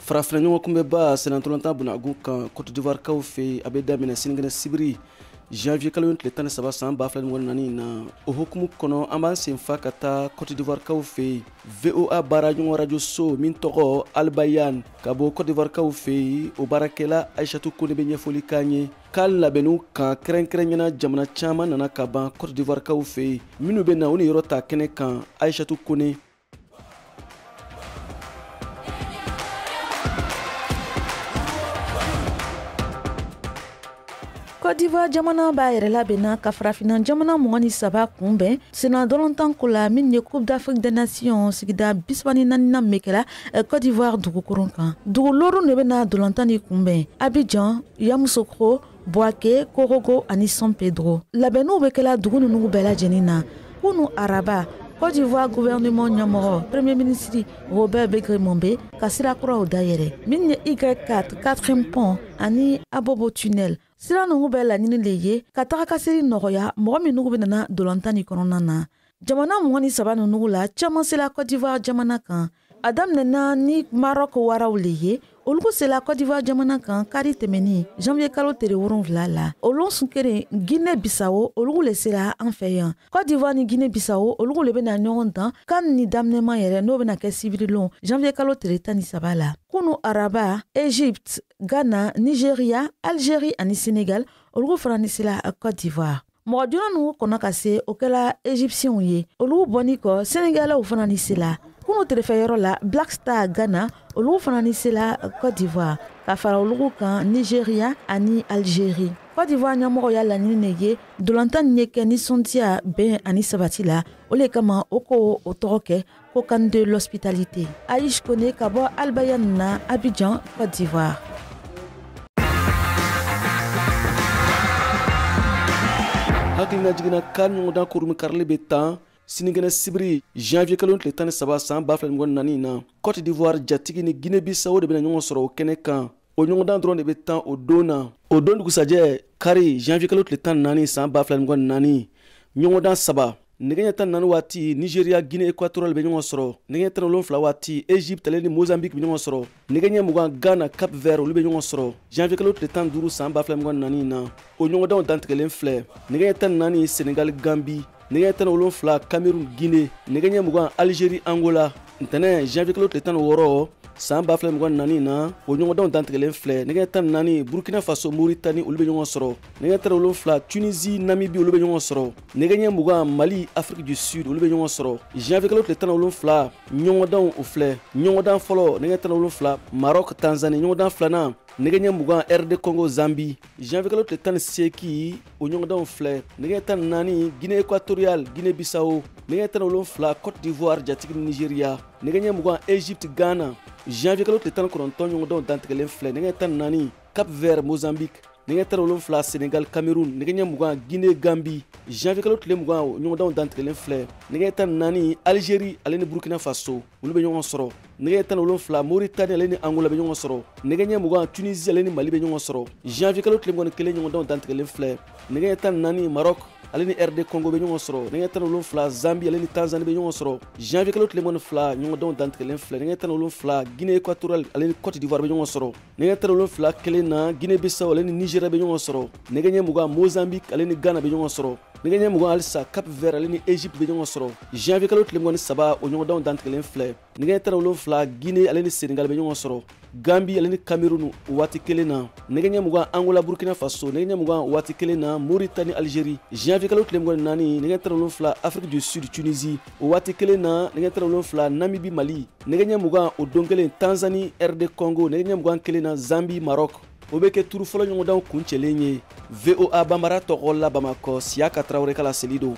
Farafinna ɲɔgɔn kunbɛba sennantolatan bunagun kan Côte d'Ivoire kaw fɛ, a bɛ daminɛ sinikɛnɛ sibiri, janvier kalo tile 13 san 2024 na. O hukumu kɔnɔ, an b'an senfa ka taa Côte d'Ivoire kaw fɛ, VOA baara ɲɔgɔn radio so min tɔgɔ Albayan ka bɔ Côte d'Ivoire kaw fɛ yen, o baarakɛla Aïchatou Kone bɛ ɲɛfɔli k'an ye k'a labɛnniw kan. Kɛrɛnkɛrɛnyana, jamana caman nana ka ban Côte d'Ivoire kaw fɛ yen, minnu bɛ na u ni yɔrɔ ta kɛnɛ kan. Aïchatou Kone. Côte d'Ivoire jamana b'a yɛrɛ labɛnna ka farafinna jamana 23 kunbɛn senna dɔrɔntan ko la, min ye Coupe d'Afrique des Nations sigida 34nan min kɛra Côte d'Ivoire dugukolo kan. Dugu loru de bɛna dolantan ni kunbɛn: Abidjan, Yamoussoukro, Bouaké, Korhogo ani San Pedro. Labɛnniw bɛ kɛla dugu ninnu bɛɛ lajɛlen na. Kunu araba, Côte d'Ivoire gouvernement ɲɛmɔgɔ, premier ministre Robert Begré Mombe, ka sira kuraw dayɛlɛ, min ye Y4, quatrième pont ani Abobo tunnel. Sira ninnu bɛɛ laɲini de ye ka taga ka seri nɔgɔya mɔgɔ minnu bɛ nana dolantan ni kɔnɔna na. Jamana 23 ninnu la, caman sera Côte d'Ivoire jamana kan. A daminɛna ni Maroc waraw le ye. Olu sela Côte d'Ivoire jamana kan kari tɛmɛni, janvier kalo tere 7 la. Olu sun kelen, Guinée Bissau, olu le sera an fɛ yan. Côte d'Ivoire ni Guinée Bissau, olu le bɛna ɲɔgɔn dan kan ni daminɛman yɛrɛ, n'o bɛna kɛ sibirilon, janvier kalo tere 13 la. Kunu araba, Égypte, Ghana, Nigeria, Algérie ani Sénégal, olu fana ni sela Côte d'Ivoire. Mɔgɔ joona ninnu kɔnɔ ka se, o kɛla Égyptienw ye. Olu bɔnni kɔ, Sénégalais fana ni sela. Kunu terefɛyɔrɔ la, Black Star Ghana, olu fana ni sela Côte d'Ivoire, ka fara olu kan Nigeria ani Algérie. Côte d'Ivoire ɲɛmɔgɔ y'a laɲini de ye dolantan nin ye kɛ nisɔndiya, bɛn ani sabati la. O le kama o ko o tɔgɔ kɛ ko CAN de l'hospitalité. Aïch Kone ka bɔ Albayan na, Abidjan, Côte d'Ivoire. Hakilina jiginna ka ɲɔgɔndan kurumi karili bɛ tan sinikɛnɛ sibiri, janvier kalo tile 13 san 2024 na. Côte d'Ivoire jatigi ni Guinée Bissau de bɛna ɲɔgɔn sɔrɔ o kɛnɛ kan. O ɲɔgɔndan dɔrɔn de bɛ tan o don na. O don dugusajɛ, kari, janvier kalo tile 14 san 2024, ɲɔgɔndan saba: nɛgɛ ɲɛ 14 waati, Nigeria, Guinée Équatoriale bɛ ɲɔgɔn sɔrɔ; nɛgɛ ɲɛ 17 waati, Égypte ale ni Mozambique bɛ ɲɔgɔn sɔrɔ; nɛgɛ ɲɛ 20, Ghana, Cap Vert, olu bɛ ɲɔgɔn sɔrɔ, janvier kalo tile 15 san 2024 na. O ɲɔgɔndanw dantigɛlen filɛ: nɛgɛ ɲɛ 14, Sénégal, Gambie; nɛgɛ ɲɛ 17, Cameroun, Guinée; nɛgɛ ɲɛ 20, Algérie, Angola. Ntɛnɛn, janvier kalo tile 16 san 2024 na, o ɲɔgɔndanw dantigɛlen filɛ: nɛgɛ 14, Burkina Faso, Mauritanie, olu bɛ ɲɔgɔn sɔrɔ; nɛgɛ 17, Tunisie, Namibie, olu bɛ ɲɔgɔn sɔrɔ; nɛgɛ ɲɛ 20, Mali, Afrique du Sud, olu bɛ ɲɔgɔn sɔrɔ. Janvier kalo tile 17 ɲɔgɔndanw, o filɛ: ɲɔgɔndan fɔlɔ, nɛgɛ 17, Maroc, Tanzanie; ɲɔgɔndan filanan, nɛgɛ ɲɛ 20, RD Congo, Zambie. Janvier kalo tile 18, o ɲɔgɔndanw filɛ: nɛgɛ 14, Guinée Équatoriale, Guinée Bissau; nɛgɛ 17, Côte d'Ivoire jatigi Nigeria; nɛgɛ ɲɛ 20, Égypte, Ghana. Janvier kalo tile 19 ɲɔgɔndanw dantigɛlen filɛ: nɛgɛ 14, Cap Vert, Mozambique; nɛgɛ 17, Sénégal, Cameroun; nɛgɛ ɲɛ 20, Guinée, Gambie. Janvier kalo tile 20 ɲɔgɔndanw dantigɛlen filɛ: nɛgɛ 14, Algérie ale ni Burkina Faso, olu bɛ ɲɔgɔn sɔrɔ; nɛgɛ 17, Mauritanie ale ni Angola bɛ ɲɔgɔn sɔrɔ; nɛgɛ ɲɛ 20, Tunisie ale ni Mali bɛ ɲɔgɔn sɔrɔ. Janvier kalo tile 21 ɲɔgɔndanw dantigɛlen filɛ: nɛgɛ 14, Maroc ale ni RD Congo bɛ ɲɔgɔn sɔrɔ; nɛgɛ 17, Zambie ale ni Tanzanie bɛ ɲɔgɔn sɔrɔ. Janvier kalo tile 22 ɲɔgɔndanw dantigɛlen filɛ: nɛgɛ 17, Guinée Équatoriale ale ni Côte d'Ivoire bɛ ɲɔgɔn sɔrɔ; nɛgɛ 17 kelen na, Guinée Bissau ale ni Nigeria bɛ ɲɔgɔn sɔrɔ; nɛgɛ ɲɛ 20, Mozambique ale ni Ghana bɛ ɲɔgɔn sɔrɔ; nɛgɛ ɲɛ 20 halisa, Cap Vert ale ni Égypte bɛ ɲɔgɔn sɔrɔ. Janvier kalo tile 23, o ɲɔgɔndanw dantigɛlen filɛ: nɛgɛ 17, Guinée ale ni Sénégal bɛ ɲɔgɔn sɔrɔ, Gambie ale ni Cameroun o waati kelen na; nɛgɛ ɲɛ 20, Angola, Burkina Faso; nɛgɛ ɲɛ 20 waati kelen na, Mauritanie, Algérie. Janvier kalo tile 24, nɛgɛ 17, Afrique du Sud, Tunisie; o waati kelen na, nɛgɛ 17, Namibie, Mali; nɛgɛ ɲɛ 20 o don kelen, Tanzanie, RD Congo; nɛgɛ ɲɛ 20 kelen na, Zambie, Maroc. O bɛ kɛ turu fɔlɔ ɲɔgɔndanw kuncɛlen ye. VOA Banbara tɔgɔ la, Bamakɔ, Siyaka Tarawele ka laseli don.